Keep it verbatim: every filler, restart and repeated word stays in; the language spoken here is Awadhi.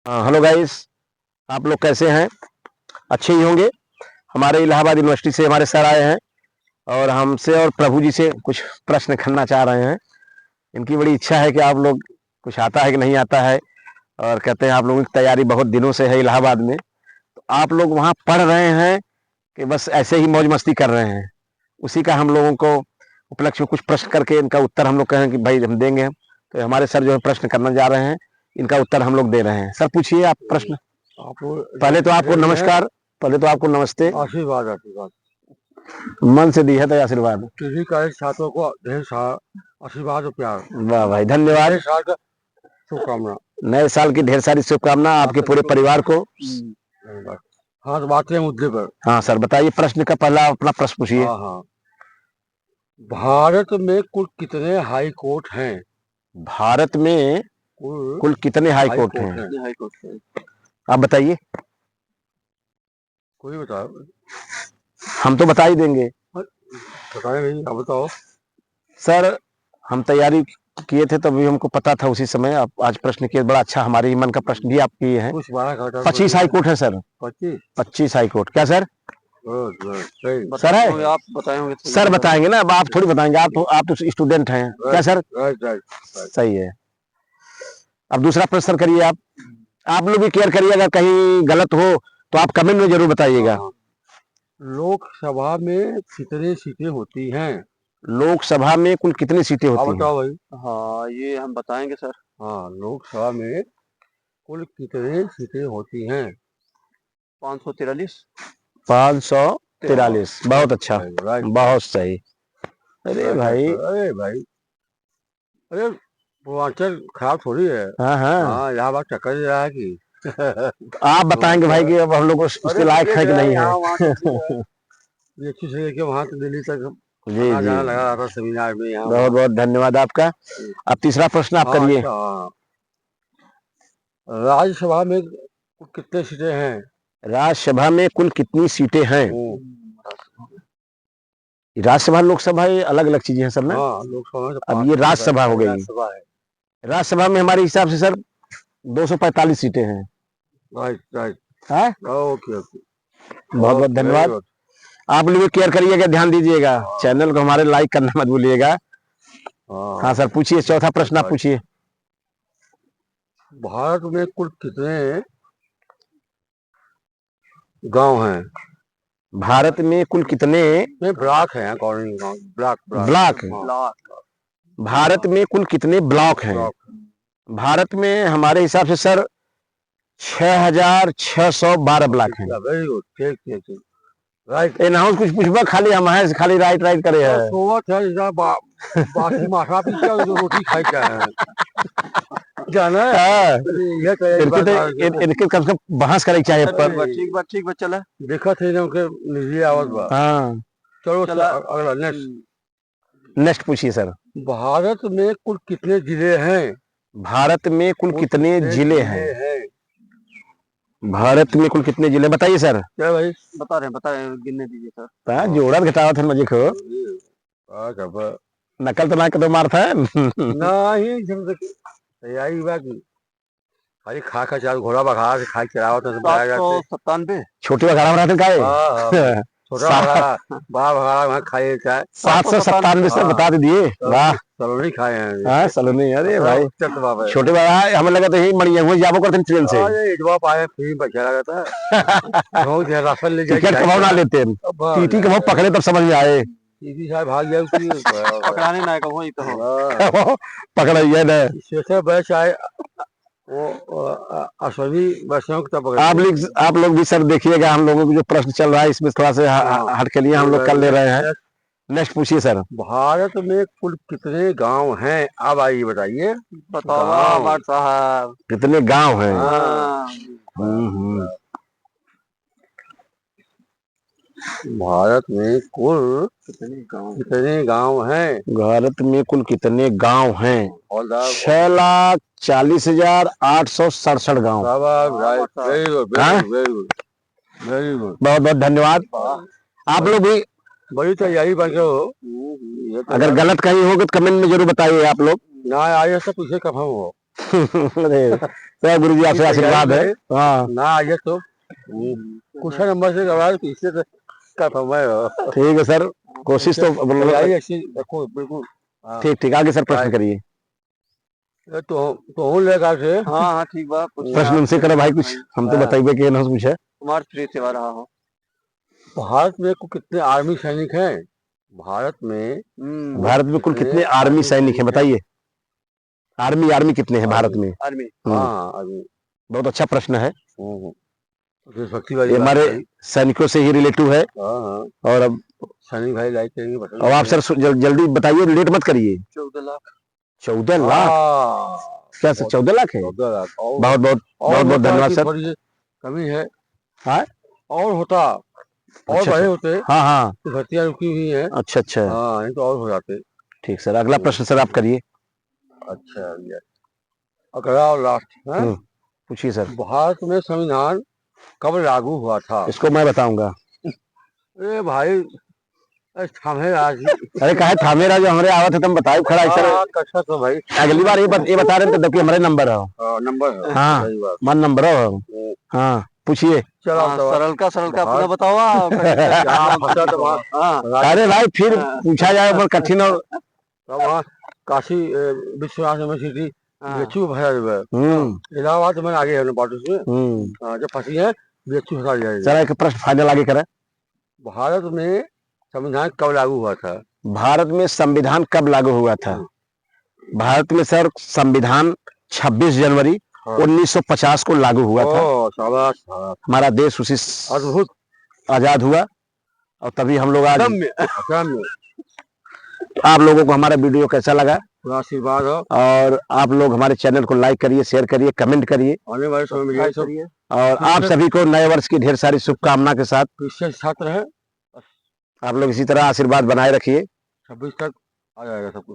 हाँ, hello guys, आप लोग कैसे हैं? अच्छे ही होंगे। हमारे इलाहाबाद यूनिवर्सिटी से हमारे सर आए हैं और हमसे और प्रभु जी से कुछ प्रश्न करना चाह रहे हैं। इनकी बड़ी इच्छा है कि आप लोग कुछ आता है कि नहीं आता है, और कहते हैं आप लोगों की तैयारी बहुत दिनों से है इलाहाबाद में, तो आप लोग वहाँ पढ़ रहे हैं कि बस ऐसे ही मौज मस्ती कर रहे हैं, उसी का हम लोगों को उपलक्ष्य में कुछ प्रश्न करके इनका उत्तर हम लोग कहें कि भाई हम देंगे। तो हमारे सर जो है प्रश्न करने जा रहे हैं, इनका उत्तर हम लोग दे रहे हैं। सर, पूछिए आप प्रश्न। आपको पहले तो आपको नमस्कार, पहले तो आपको नमस्ते। आशीर्वाद, आशीर्वाद। मन से दिए थे आशीर्वाद। टीवी का छात्रों को ढेर सारा आशीर्वाद और प्यार। वाह भाई, धन्यवाद। नए साल का शुभकामना। नए साल की ढेर सारी शुभकामना आपके पूरे परिवार को। हम्म, धन्यवाद। हाँ, तो बात है मुद्दे पर। हाँ सर, बताइए, प्रश्न का पहला अपना प्रश्न पूछिए। हाँ, हाँ। भारत में कुल कितने हाई कोर्ट हैं? भारत में कुल कुल कितने हाई हाई कोर्ट कोर्ट हैं? हैं? कितने हाई कोर्ट हैं? आप बताइए। कोई बताओ। हम तो बता ही देंगे। बताएं नहीं, आप बताओ। सर, हम तैयारी किए थे तभी हमको पता था उसी समय। आप आज प्रश्न किए, बड़ा अच्छा, हमारे ही मन का प्रश्न भी आप किए हैं। कुछ बारह घंटा पच्चीस हाई कोर्ट है सर। पच्चीस? पच्चीस हाई कोर्ट। क्या सर? गुड, गुड, सही। सर है? बताए होंगे, आप बताए होंगे, सही सर है। बताएंगे ना, अब आप थोड़ी बताएंगे, आप तो, आप तो स्टूडेंट हैं। क्या right, sir? Right, right, right. सही है। अब दूसरा प्रश्न करिए आप। आप लोग भी केयर करिएगा, कहीं गलत हो तो आप कमेंट में जरूर बताइएगा। हाँ। लोकसभा में कितनी सीटें होती हैं? लोकसभा में कुल कितनी सीटें आप होती हैं? बताओ भाई। हाँ, ये हम बताएंगे सर। हाँ, लोकसभा में कुल कितनी सीटें होती हैं? पाँच सौ तिरालीस। पाँच सौ तिरालीस। बहुत अच्छा। राइट। बहुत सही। अरे राइट, भाई। राइट, अरे भाई। अरे, पूर्वांचल खराब थोड़ी है। हाँ, हाँ। हाँ, इलाहाबाद चक्कर दे रहा है कि आप बताएंगे भाई कि अब हम लोग उस, उसके अरे, लायक ठीक हैं कि है, नहीं हैं। यहाँ वहाँ सब चीज़ है। ये अच्छी से लेके वहाँ से दिल्ली तक जी, आना जी। जाना लगा रहता सेमिनार में, यहाँ बहुत, वहाँ। बहुत धन्यवाद आपका। जी। अब तीसरा प्रश्न आप हाँ, करिए। अच्छा, हाँ। राज्यसभा में कुल कितने सीटें हैं? राज्यसभा में कुल कितनी सीटें हैं? हम्म। राज्यसभा, लोकसभा, ये अलग-अलग चीजें हैं सर ना? हाँ, लोकसभा में तो अब पाँच ये सीटें राज्यसभा हो गई। राज्यसभा है। राज्यसभा में हमारे हिसाब से सर दो सौ पैंतालीस सीटें हैं। Right, right. हाँ? Okay, okay. बहुत, बहुत ओके, धन्यवाद। Very good. आप लोग केयर करिएगा, ध्यान दीजिएगा। हाँ। चैनल को हमारे लाइक करना मत भूलिएगा। हाँ। हाँ सर, पूछिए, चौथा प्रश्न आप राइट। पूछिए। भारत में कुल कितने गांव हैं? भारत में कुल कितने नहीं, ब्लॉक हैं, कॉलोनी गांव, ब्लॉक, ब्लॉक। ब्लॉक? हाँ। ब्लॉक। भारत में कुल कितने ब्लॉक हैं? ब्लॉक। भारत में हमारे हिसाब से सर छह हजार छह सौ बारह ब्लॉक हैं। अच्छा, वेरी गुड, ठीक, ठीक, ठीक। राइट। ए, ना कुछ पूछबा, खाली हम हैं, खाली राइट, राइट करे तो हैं। सोवत है, जैसा बा-, बासी माथा पीछे और रोटी खाई क्या है? जाना है? हाँ। अरे, ये तो एक इनके बात तो, है। इन-, इनके कम से कम बहस करे के चाहे पर। ठीक बा, ठीक बा, ठीक बा, चला। देखत है ना, उनके निजी आवत बा। हाँ। चलो, चला। अ-, अगला, नेक्स्ट। हम्म। नेक्स्ट पूछिए सर। भारत में कुल कितने जिले हैं? भारत में कुल कुल कितने कितने जिले जिले हैं? हैं? भारत में कुल कितने जिले, बताइए सर। क्या भाई? बता रहे हैं, बता रहे हैं, गिनने दीजिए सर। हाँ, हाँ। जोड़ा घटावत है मजे को। हाँ, क्या बा-, नकल तो ना कदो मारता है। नहीं, जब तक तैयारी बा कि खाली खा खा चार घोड़ा बघारा से खाई चलावत है, तो बड़ा जाते। सात सौ सत्तानवे। छोटे बघारा में रहते हैं काहे? हाँ, हाँ। छोटा सात बघारा, बड़ा बघारा वहाँ खाए चाहे। सात सौ सत्तानवे से हाँ। बता दे दिए। सलोनी वाह। सलोनी खाए हैं। हाँ, सलोनी, अरे अरे, भाई। चट बाबा है। छोटे बघारा, हमें लगा तो यही मड़िया हुए जाबो करते हैं ट्रेन से। अरे, इटवा पाए, फ्री में बैठा रहता है। गाँव से राशन ले जाए, टिकट कमाओ ना लेते हैं। अब हाँ, टीटी कमाओ पकड़े तब समझ में आए। टीटी साहब भाग जाए उसकी। पकड़ाने ना कहो, ये तो हो। हाँ। पकड़ाइए ना। स्पेशल बैच आए, वो, अ, अ, अश्विनी वैष्णव की तरफ आप लोग, आप लोग भी सर देखिएगा, हम लोगों को जो प्रश्न चल रहा है इसमें थोड़ा सा ह-, हाँ। हट के लिए हम लोग कर ले रहे हैं। नेक्स्ट। नेक्स्ट पूछिए सर। भारत में कुल कितने गांव हैं? अब आइए बताइए। बताओ गांव। बाबा साहब। कितने गांव हैं? हाँ। हम्म, हम्म। भारत में कुल कितने गांव हैं? कितने गांव हैं? भारत में कुल कितने गांव हैं? और दा- छह लाख चालीस हजार आठ सौ सड़सठ गांव। शाबाश भाई, हाँ? Very good, very good, very good, very good। बहुत बहुत धन्यवाद। वाह। आप लोग भी बड़ी तैयारी बन के हो। हम्म, ये तो अगर यार गलत कहीं हो तो कमेंट में जरूर बताइए आप लोग। ना, आइए सब पीछे कब हम हो। अरे, तो गुरु जी आपसे ये तैयारी आशीर्वाद है। करें। हाँ। ना आइए तो, हम्म, कुछ नंबर से घबराए तो इससे तो का समय हो। ठीक है सर, कोशिश तो अच्छा, बोलो। तैयारी अच्छी रखो, बिल्कुल। हाँ। ठीक, ठीक, आगे सर प्रश्न भाई। करिए। ये तो, तो हूँ लेगा से। हाँ, हाँ, ठीक बा, पूछिए प्रश्न आप। उनसे करो भाई कुछ, हम तो हाँ। बताइबे के ना कुछ है। हमार प्रिय सेवा रहा हो। भारत में कुल कितने आर्मी सैनिक हैं? भारत में हम्म। भारत में कुल कितने कितने आर्मी आर्मी सैनिक हैं, सैनिक हैं? बताइए। आर्मी, आर्मी कितने हैं भारत आर्मी। में? आर्मी। हम्म। हाँ, आर्मी। बहुत अच्छा प्रश्न है। हम्म, हम्म। देशभक्ति वाली ये बात हमारे है। सैनिकों से ही रिलेटिव है। हाँ, हाँ। और अब सैनिक भाई लाइक करेंगे, पसंद अब आप करेंगे। सर सु-, जल-, जल्दी बताइए, लेट मत करिए। चौदह लाख। चौदह लाख? हाँ। क्या सर, बहुत, चौदह लाख है? चौदह लाख। और, बहुत, बहुत, और बहुत, बहुत होता धन्यवाद कि सर। थोड़ी सी कमी है। हाँ? और होता, और अच्छा, बढ़े अच्छा। होते, हाँ, हाँ। तो भर्तियाँ रुकी हुई हैं। अच्छा, अच्छा। हाँ, नहीं तो और हो जाते। ठीक सर, अगला हम्म। प्रश्न सर आप करिए। अच्छा, ये अगला और लास्ट, हैं? हम्म, पूछिए सर। भारत में संविधान कब लागू हुआ था? इसको मैं बताऊंगा। ए भाई, ए, थामे राज। अरे काहे थामे राज, हमरे आवत है, तुम बताओ खड़ा है सर। हाँ, अच्छा तो भाई। अगली बार ये बत-, ये बता रहे हैं तो देखिए, हमारे नंबर है। हाँ, नंबर है। हाँ, सही बात। मन नंबर है। हम्म। हाँ, पूछिए। चलो, हाँ, तो सरल का, सरल का भारत अपना बताओ, आप। क्या भाषा तो बात। हाँ। अरे भाई, फिर हाँ। पूछा जाए, पर कठिन और तब वहाँ काशी, ए, विश्वनाथ यूनिवर्सिटी, हाँ। बी एच यू भरा हुआ है। हम्म। इलाहाबाद में आगे है ना, पार्टी से। हम्म। हाँ, जब फंसी है, बी एच यू हटा दिया जाए। चलो, एक प्रश्न final आगे करें। भारत में संविधान कब लागू हुआ था? भारत में संविधान कब लागू हुआ था? हम्म। भारत में सर, संविधान छब्बीस जनवरी हाँ। उन्नीस सौ पचास को लागू हुआ था। ओह, शाबाश, शाबाश। हमारा देश उसी स-, अद्भुत। आजाद हुआ। और तभी हम लोग आज दम में। दम में। आप लोगों को हमारा video कैसा लगा? पूरा आशीर्वाद हो। और आप लोग हमारे channel को like करिए, share करिए, comment करिए। आने वाले समय में यही सब करिए। और आप सभी को नए वर्ष की ढेर सारी शुभकामना के साथ विशेष छात्र हैं। आप लोग इसी तरह आशीर्वाद बनाए रखिए। छब्बीस तक आ जाएगा सब कुछ।